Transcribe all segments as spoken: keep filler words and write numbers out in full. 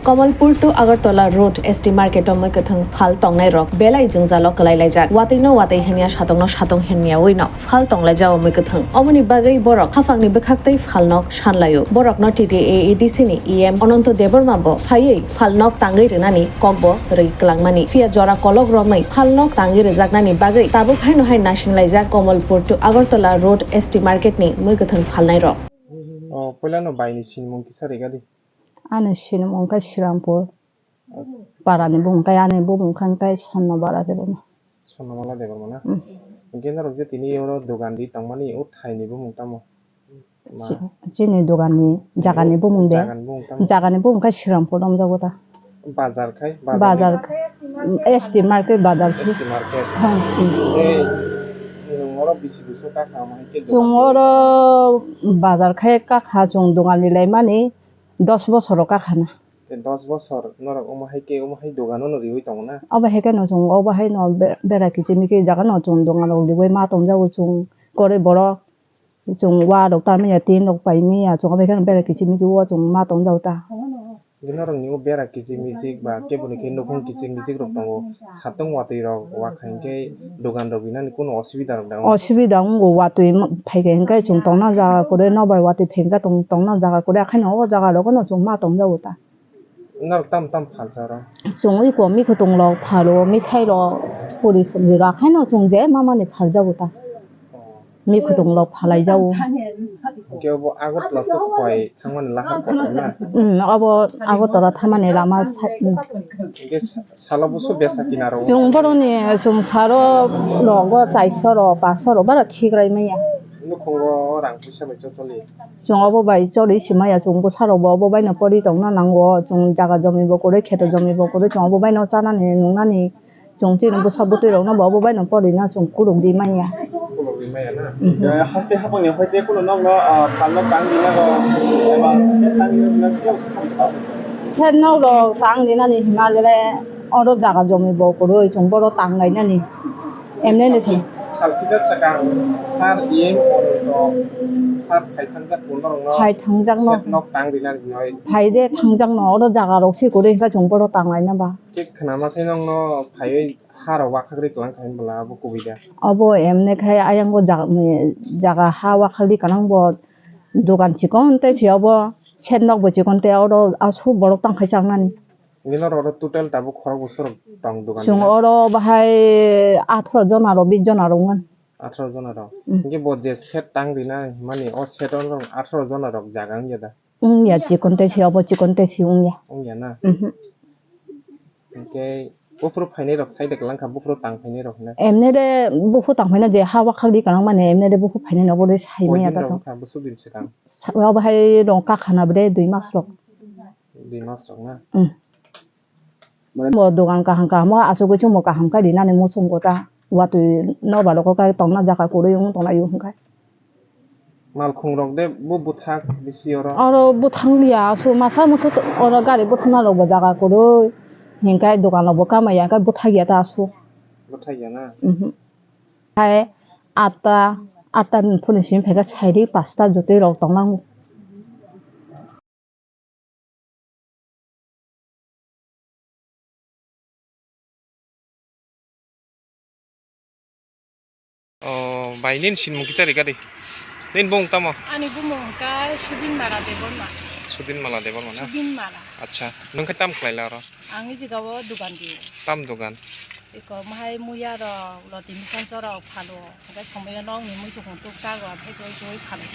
Kamalpur to Agartala Road S T Market o mwkhwthwng phal tongnai rok belai jwngjalo kwlai laijak. Watwi no watwi hinya, satong no satong hinya wi no phal tong laijao mwkhwthwng. Omoni bagwi borok haphang ni bwkhak tei phal nok san laio. Borok no T T A A D C ni E M Ananto Debbarma bo phaiwi phal nok tangwi rwnani kok bo rwi kwlangmani. Phiya jora kolok romwi phal nok tangwi rwjaknani bagwi tabuk haino hai naising laijak Kamalpur to Agartala Road S T Market ni mwkhwthwng phalnai rok. O, puila no bai ni sinimung kisa rega di. Ani sinimung khe Srirampur. Parani bumung khe ani bumung khe Sonnabala Debbarma. Sonnabala Debbarma na? Mm. Hingke norok je tini oro dogan di tongmani o thaini bumung tamo? Ma- Chi-, chini doganni jagani bumung de. Jagani bumung tamo? Jagani bumung khe Srirampur romjago ta. Bazar khai? Bazar, bazar S T market bazar si. S T market. Hmm. Ei, nwng oro bisi bwswk kakha omo hai khe dogan? Chwng oro bazar khai kakha chwng dogan ni laimani dos bosor rok kakha na. Tei dos bosor norok omo hai khe, omo hai dogano no riwi tongo na? Obo hai kheno chwng obo haino be-, bera kichimi khe jaga no chwng dogan rok riwi ma tongjago chwng koroi borok. Chwng wa rok ta manya tin rok pai manya chwng obo hai kheno bera kichimi khe o chwng ma tongjago ta. Norok ni o bera kichimijik ba kebo ni khe nukhung kichimijik rok tongo. Satung watwi rok wakha hinkhe dogan rok rinani kunu osubida rok da? Osubida wngo, watwi phaikha hinkhe chwng tongna jaga kwrwi, nobar watwi phaikha tong-, tongna jaga kwrwi, akhaino o jaga rogo no chwng ma tongjago ta. Norok tam tam phalsa oro? Chwng ui ko mikhutung rok phalo, mithai rok, puri somoi rok, akhaino chwng je ma mani phaljago ta. Mikhutung rok phalai jago. Hinkhe obo Agartala to koi thangmani lahar kotor na? Hmm, obo Agartala thangmani lama side ni. Hinkhe sa-, salo busu besa kina rok? Chwng boroni chwng saro rogo chaiso rok, paso rok bara thikrai maya. Nukhungo rang puisa bai chocholi? Chwng obo bai choli si maya, chwng bwsa rok bo obo bai no pori tongna nango, chwng jaga jomi bo kwrwi, kheto jomi bo kwrwi, chwng obo bai no chanani nungnani. Chwng chini bwsa bwtwi rokno bo obo bai no pori no chwng kuluk di manya. Kuluk di manya na? Mhm. Eh, haste hapang ni hoi te kulo nok no, ah, phalno tang di na ro, eba set tang di na ro, kebo se sam ta. Set nok ro tang di nani hima le oro jaga jomi bo kwrwi chwng boro tang lai nani. Emne ni sal kisa sakang sar iyeng oro to sar phai thangjak kuno rok no. Phai thangjak no. Set nok tang di nani hinoi. Phai de thangjak no oro jaga rok si kwrwi hwnkhe chwng boro tang lai na ba. Khe khwnama khe nokno phaiwi ha rok wakhagri kwlang kha hinbwla abo kubui da? Abo emne khai ayang bo jaga, jaga ha wakhagri kwlang bo dogan chikon tei se abo set nok bo chikon tei oro aswk borok tang khai chaknani. Nini oro total tabuk khorok bwswk rok tong dogan? Chwng oro bahai atharo jona rok, bis jona rok wngkha. Atharo jona rok. Mm. Hinkhe bo je set tang rina himani o set o norok atharo jona rok jaga wngya da? Wngya, chikon tei se, obo chikon tei se wngya. Wngya na? Mhm. Hinkhe buphuru phainai rok sai de kwlang kha, buphuru tang phainai rok hinwi. Emne de buphuru tang phaina je ha wakhagri kwlang mani, emne de buphuru phainai no obo de sai maya. Koi din ta rok thang. Wngkha, bwswk din swkang? Sa-, obo hai rong kakha na bwde dui mas rok. Dui mas rok na? Mm. Bo dogan kaham kaham o achugwi chwngbo kaham khe rinani muchungo ta. Watwi nobar rogo khe tongna jaga kwrwi wng tonglaio hwnkhe. Malkhung rok de bo bwthak bisi oro? Oro bwthang liya, aswk masa musu oro gari bwthangna rok bo jaga kwrwi. Hinkhe dogan rok bo kamaya khe bwthak ya ta aswk. Bwthak ya na? Mhm. Hai atta, atta ni phone simi phaikha sairi pasta jotoi rok tongna. O, bai, nini sinimung kicha rega di. Nini bumung tamo? Ani bumung hwnkha Subin Mala Debbarma. Subin Mala Debbarma na? Subin Mala. Acha, nwng khe tam khlai la oro? Ang i jagao dugan di. Tam dugan? Eko mahai muya rok, loti mikhoncho rok phalo. Hwnkhe somoyo nokni muichukmung tuk chago, aphai khe oi phalo.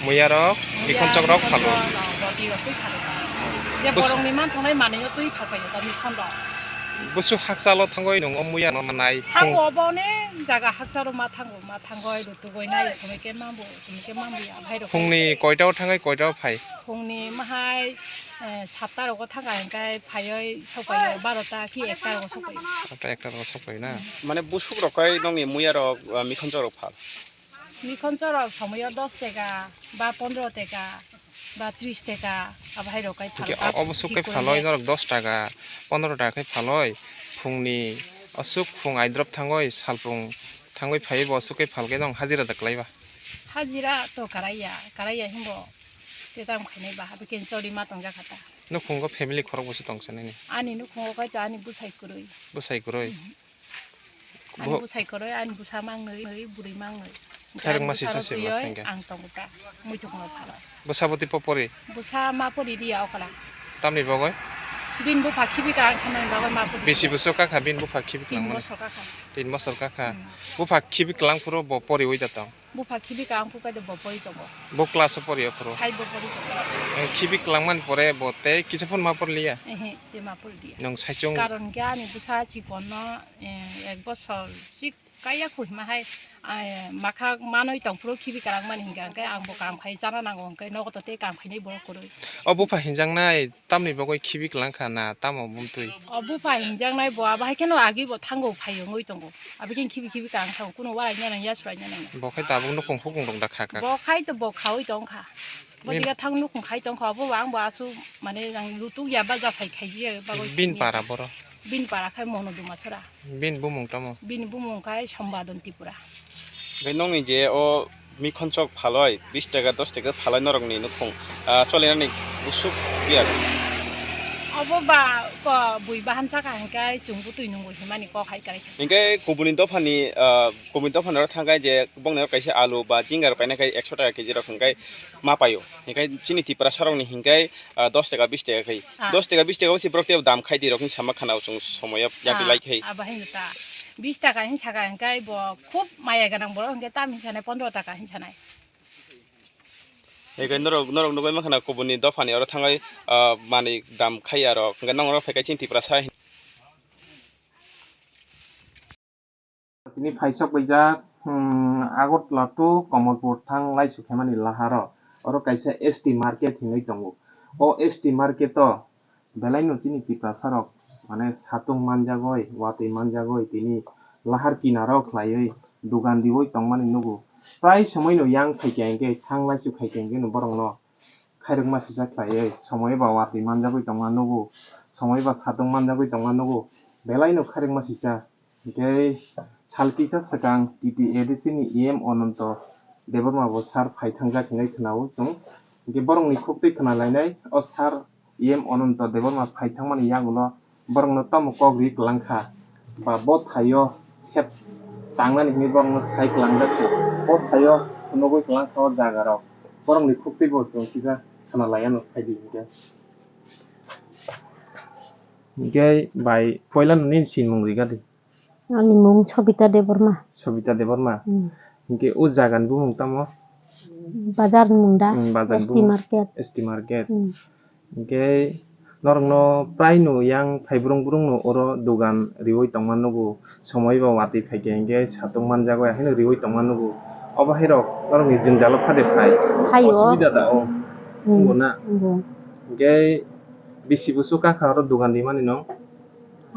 Muya rok, muya, mikhonchok rok phalo. Mikhonchok rok, loti rok twi phalo. Je bus- borokni man thangnai manwi o twi phal paio ta mikhon rok. Busu hakchalo thangoi nwng o muya no manai. Thango obo ne jaga hakchalo ma thango, ma thangoi, rutugoi nai, somoi khe mambo, somoi khe mambo ya, aphai rok. Phungni koita o thangai, koita o phai? Phungni mahai, eh, satta rogo thang kha, hwnkhe phaioi sokpaio barota ki ekta rogo sokpaio. Barota ekta rogo sokpaio na? Mane busuk rok kai nokni muya rok, ah, mikhonchok rok phal? Mikhonchok rok somoio dos teka ba pondro teka ba tris teka abo hai rok kai phal. Hwnkhe o-, obosuk kai phaloi norok dos taka, pondro taka kai phaloi phungni aswk phung aidrop thangoi salpung thangoi phaiwi bo aswk kai phalkhe nong hajira da kwlaiba? Hajira to karaiya, karaiya himbo. Tei tamo khainai ba, abo khe chori ma tongjakha ta. Nukhungo family khorok bwswk tong sa nini? Ani nukhungo kaitor ani bwsai kwrwi. Bwsai kwrwi? Mhm. Ani bo- bwsai kwrwi, ani bwsa mangnwi, bwrwi mangnwi. Khairok ani masi bwsarok sasi twiwi bwsai khe? Ang tongo ta, muitukno pharo. Bwsa bwtwi po pori? Bwsa ma pori riya okla. Tamni bagwi? Bini bupha khibi kwrang kha nani bagwi ma pori. Bisi bwswk kakha bini bupha khibi kwrang mani? Tin bosor kakha. Tin bosor kakha. Hmm. Bupha khibi kwlang phuru bo poriwi da tong? Bupha khibi kwrang phuru kaitor bo pori tongo. Bo class o pori o phuru? Five o pori tongo. Eh, khibi kwlang mani pore bo tei kisa phano ma pori liya? Ehe, tei ma pori liya. Nwng saichung? Karon khe ani bwsa chikon no, eh, ek bosor chik kaya kho hima hai, eh, makha manwi tong phuru khibi kwrang mani hinkha, hwnkhe ang bo kam khai chana nango, hwnkhe nogo to tei kam khainai borok kwrwi. O bupha hinjaknai tamni bagwi khibi kwlang kha na tamo bumtwi? O bupha hinjaknai bo abo hai kheno agi bo thango phai wngwi tongo. Abo khe khibi khibi kwrang thango, kuno warai nang ya surai nang. Bo khai tabuk nukhung hukung rok da kha kha. Bo khai to bo khaui tong kha. Bo Bini- diga thang nukhung khai tong kha, bo ang bo asu mane ang lutuk ya ba jasai khai ji bagwi. Bin sini para boro? Bin para khai mono duma sora. Bini bumung tamo? Bini bumung khai Sombadon Tripura. Bai nongni je o mikhonchok phaloi, bis taka, dos taka phaloi norokni nukhung, ah, cholinani usuk piya. Obo ba ko bui bahan saka hingkai chwngbo twi nungwi himani kok hai kai. Hingkai kubuni dophani, ah, kubuni dophani oro thangkai je bongni oro kaisa alu ba jingar paina khai ekso taka keji rok hingkai ma paio. Hingkai chini Tiprasa rokni hingkai ah, dos taka, bis taka khai. Ah. Dos taka, bis taka wngsi borok tei dam khai di rok hinwi sama khana o chwng somoya yapri Ah, lai khai. Abo hinwi ta. Bis taka hinwi saka hingkai bo khub maya ganang borok hingke tam hinwi sanai pondro taka hinwi sanai. Hingke norok, norok nugui mankha na kubuni dophani oro thangai, ah, manwi dam khai ya rok. Hingke nong oro phai kai chini Tiprasa hin- Tini phaisok wijak, hmm, Agartala to Kamalpur thang laisu khaimani laharo. Oro kaisa S T market hinwi tongo. O S T market o belai no chini Tiprasa rok mane satung manjagoi, watwi manjagoi, tini lahar kinaro khlaiwi dugan riwi tongmani nugo. Prai somoi no yang phaikha hingke, thang laisu khaikha hingke no borok no khairokma sisa khlaiwi, somoi ba watwi manjagwi tongma nugo, somoi ba satung manjagwi tongma nugo, belai no khairokma sisa. Hingke sal kisa swkang T T A D C ni E M Ananto Debbarma bo sir phai thangjak hinwi khwnao chwng. Hingke borokni khuktwi khwnalainai o sir E M Ananto Debbarma phai thangmani yagulo borokno tamo kok ri kwlangkha ba bo thaio sep tangnani hinwi borokno sai kwlangjak kha. Bo thaio phunugwi kwlangkha o jagarok. Borokni khuktwi bo chwng kisa khwnalaiya no phaidi hingke. Hingke bai poila no nini sinimung rigadi. Ani mung Sobita Debbarma. Sobita Debbarma. Hmm. Hingke o jaga ni bumung tamo? Bazar ni mung da? Hmm, bazar ni S T bumung. Market. S T market. Hmm. Hingke norokno prai no yang phai brung brung no oro dogan riwi tongma nugo. Somoi ba watwi phaikhe hingke satung manjago, haino riwi tongma nugo. Obo hai rok norokni jwngjalo phade phai. Phaio. Osubida da o. Hmm. Wngbo na? Wngbo. Hingke bisi busu kakha oro dogan rimani no?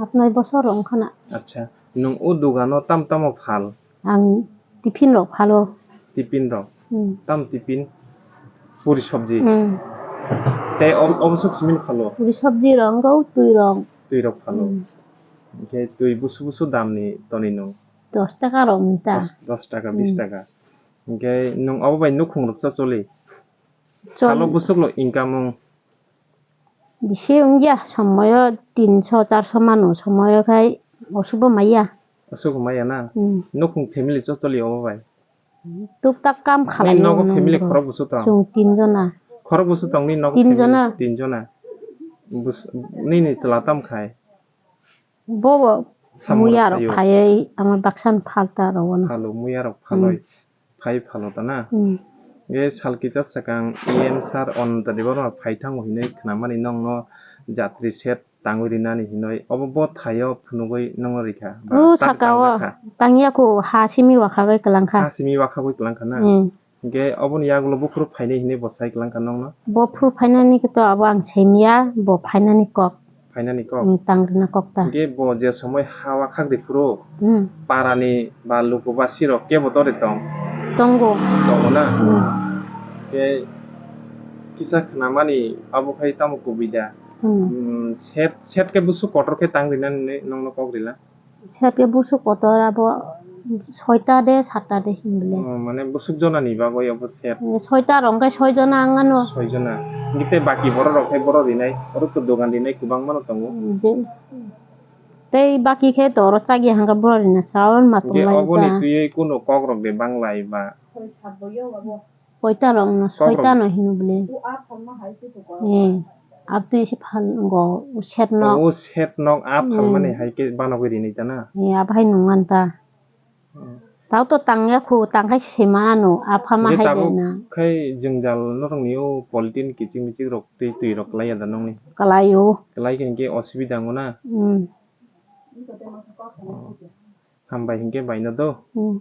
Aat noi bosor wngkha na. Acha. Nwng o dogano tam tamo phal? Ang tiffin rok phalo. Tiffin rok? Hmm. Tam tiffin? Puri sabji? Hmm. Tei ob-, obosok simi phalo? Puri sabji rok, wngkha o twi rok. Twi rok phalo? Hmm. Hingke twi busu busu damni toni nwng? Dos taka rok ni ta. Dos, dos taka, hmm, bis taka. Hingke nwng obo bai nukhung rok cha choli? Choli. Salo bwswk lo income wng? Bisi wngya, somoyo tinso charso mano, somoyo khai osubo maya. Osubo maya na? Hmm. Nukhung family totally obo bai? Tuktak kam khalai nogo family khorok bwswk tong? Chwng tin jona. Khorok bwswk tong ni nogo? Tin jona. Tin jona. Bus-, nini chwla tam khai? Bobo samung muya rok phaiwi ama baksan phalta rogno. Phalo, muya rok phaloi. Hmm. Phai phalo ta na? Hmm. Ge sal kisa swkang E M sir Ananta Debbarma phai thango hinwi khnamani nongno jatri set tangwi rinani hinwi. Obo bo thaio phunugwi nongno rikha. Ba o tak saka o tangjakha. Tangya kho ha simi wakhagwi kwlangkha. Ha simi wakhagwi kwlangkha na? Hmm. Hingke oboni yagulo buphuru phainai hinwi bo sai kwlangkha nongno? Buphuru phainani khe to abo ang saimya, bo phainani kok. Phainani kok? Hmm, tangrwna kok ta. Hingke bo je somoi ha wakhak riphuru, hmm, parani ba luku basi rok kebo dori tong? Tongo. Tongo na? Hmm. Hingke kisa khnamani abo khai tamo kubui da? Hmm. Hmm, set, set khe busu kotor khe tang rinani nongno kok rila? Siyat khe busu kotor abo Soita de, satta de hinbile. Oh, mane busuk jona ni bagwi obo set. Eh, soita rok khe soi jona ang ano. Soi jona. Hingke tei baki borok rok khe borok rinai. Oro to dogan rinai kwbangma no tongo. Hmm, je. Tei baki khe to oro chagi hangka borok rina saul ma tonglai. Hingke obo ni twiwi kuno kok rok de banglai ba. Soita rok no, kok rok. Soita no hino bile. Eh, abtwi se phal go, set nok. O set nok a phalmani hai khe banogwi rini ta na? Eh, abo hai nung man ta. Hmm. Tao to tang ya khu, tang khai se mana no, a phalma hai de na. Khai jwngjal norok ni o polythene kiching miching rok twi, twi rok klai ya da nongni? Klai o. Klai khe hingke osubida wngo na? Hmm. Oh. Hambai hingke baino do. Hmm.